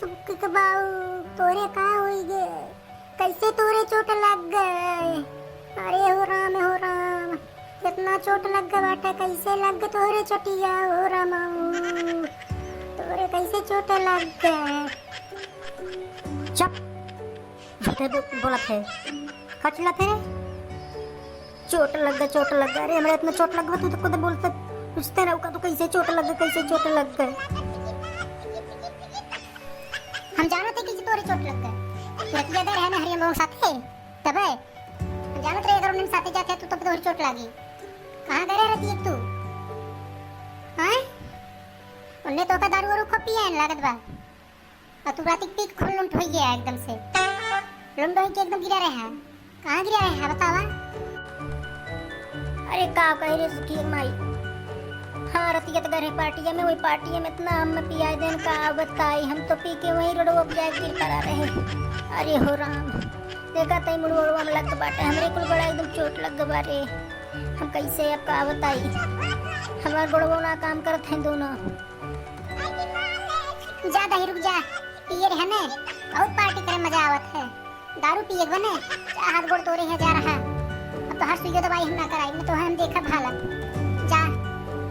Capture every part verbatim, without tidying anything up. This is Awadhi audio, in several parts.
कि बाऊ, तोरे का होई गे? कैसे तोरे चोट लग गए? अरे हो राम, हो राम, कितना चोट लग गए बाटे, कैसे लग गए तोरे चोटिया, हो राम, तोरे कैसे चोट लग गए? चुप, झूठे बो-, बोलत है, का चिल्लात है रे? चोट लग गए, चोट लग गए। अरे, हमरा इतना चोट लग गए, तू तो खुद बोलते, पूछते रहो का, तू कैसे चोट लग गए, कैसे चोट लग गए? हम जानत है कि तोरे चोट लग गए। तू रतिया गए रहे ना हरिया मोहन साथे, तबे। हम जानत रहे अगर उन्हें साथे जाते तू तब तोरे चोट लागी। कहाँ गए रहे रतिया तू? हाँ? उन्हें तो का दारू वारू खूब पिया है लागत बा। और तू राती पी के खूब लुंट होई गया एकदम से। लुंट होई के एकदम गिरा रहे हैं। कहाँ गिरा रहे हैं बतावा? अरे का कहे रे सुखी माई। हाँ, रतिया तो गए रहे पार्टिया में, वही पार्टिया में इतना हम पियाए देन का बताई, हम तो पी के वहीं रोडवा पे जाए गिर पड़ा रहे। अरे हो राम, देखा तई मुड़वा उड़वा में लग बाटे, हमरे कुल बड़ा एकदम चोट लग बा रे। हम कैसे अब का बताई, हमार गोड़वा ना काम करत हैं दोनों। जा दही रुक जा, पिए रहे ने, बहुत पार्टी करे मजा आवत है। दारू पिए बने, जा हाथ गोड़ तोरे है जा रहा। अब तोहार सुइयो दवाई हम ना कराई, मैं तोहार हम देखब हालत। जा,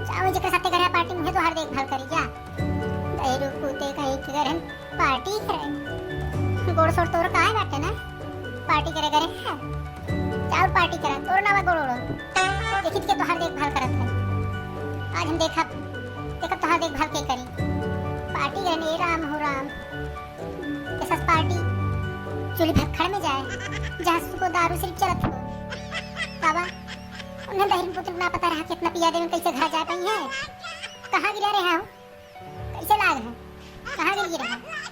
जा वही जेकर साथे करे पार्टी मुहे तोहार देखभाल करी जा। दही रुक कूते कहीं के घर हम पार्टी करे। गोड़ सोड़ तोर काहे बाटे ना? पार्टी करे करे है। जा और पार्टी करा, तोर ना बा गोड़ ओड़ो। देखित के तोहार देखभाल करत है। आज हम देखब, देखब तोहार देखभाल के करी। पार्टी करे ने राम हो राम। जैसा पार्टी चूल्ही भक्खड़ में जाए, जहाँ सुको दारू सिर्फ चलत हो। बाबा, उन्हें दहिन पुत्र ना पता रहा कितना पिया देवे, कैसे घर जा पाई है। कहाँ गिरा रहे हो? कैसे लाग है? कहाँ गिर गिरा है?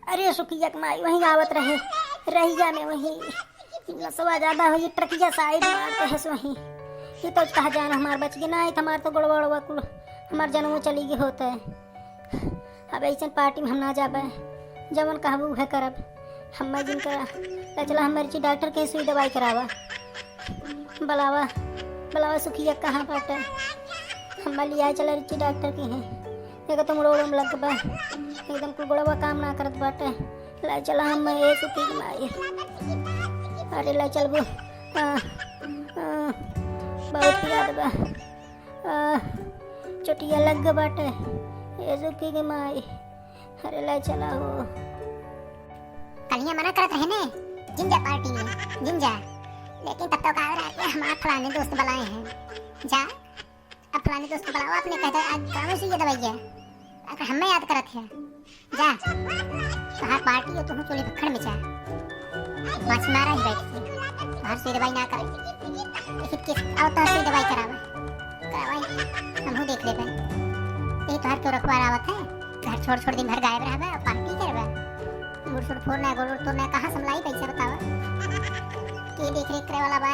अरे सुखिया के माई वहीं आवत रहे, रहिया में वहीं नसवा ज्यादा हो, ये ट्रकिया साइड मारते हैं वहीं। ये तो कहा जान हमार बच गए ना, हमार तो गोड़वा ओड़वा कुल हमार जनमो चली गई होता है। अब ऐसन पार्टी में हम ना जाबे, जवन कहबू उहे करब। हम्मे जिनका ले चला, हम्मे रिची डॉक्टर के सुई दवाई करावा। बुलावा, बुलावा सुखिया कहाँ बाटे? हम्मे लिया चला रिची डॉक्टर के हैं। देखो तो मुड़ो उड़ो में लग बा, एकदम कुल गोड़वा काम ना करत बाटे। ले चला हम्मे ए सुखी के माई। अरे ले चलबू। आ, आ, बहुत पियाद बा। आ, चोटिया लग गए बाटे। ए सुखी के माई। अरे ले चला हो। कलिया मना करत रहे ने, जिन जा पार्टी में, जिन जा। लेकिन तब तक आवे रहा कि हमार फलाने दोस्त बुलाए हैं। जा, अब फलाने दोस्त बुलाओ, अपने कहते आज गाँव से ये दवाई है। अगर हमें याद करत है, जा। तोहार पार्टी हो, तुहूँ चोली भक्खड़ में जा। माछी मारा ही बैठ के। बाहर सुई दवाई ना करे। देखित के आओ तो सुई दवाई करावा। करावा, हमहू देख लेबे। ये तोहार क्यों रखवार आवत है? घर छोड़ छोड़ दिन भर गायब रहबे और पार्टी करबे। मुड़ सुड़ फोड़ना, गोड़ उड़ तोड़ना, कहाँ संभलाई पैसा बतावा? के देख रेख करे वाला बा?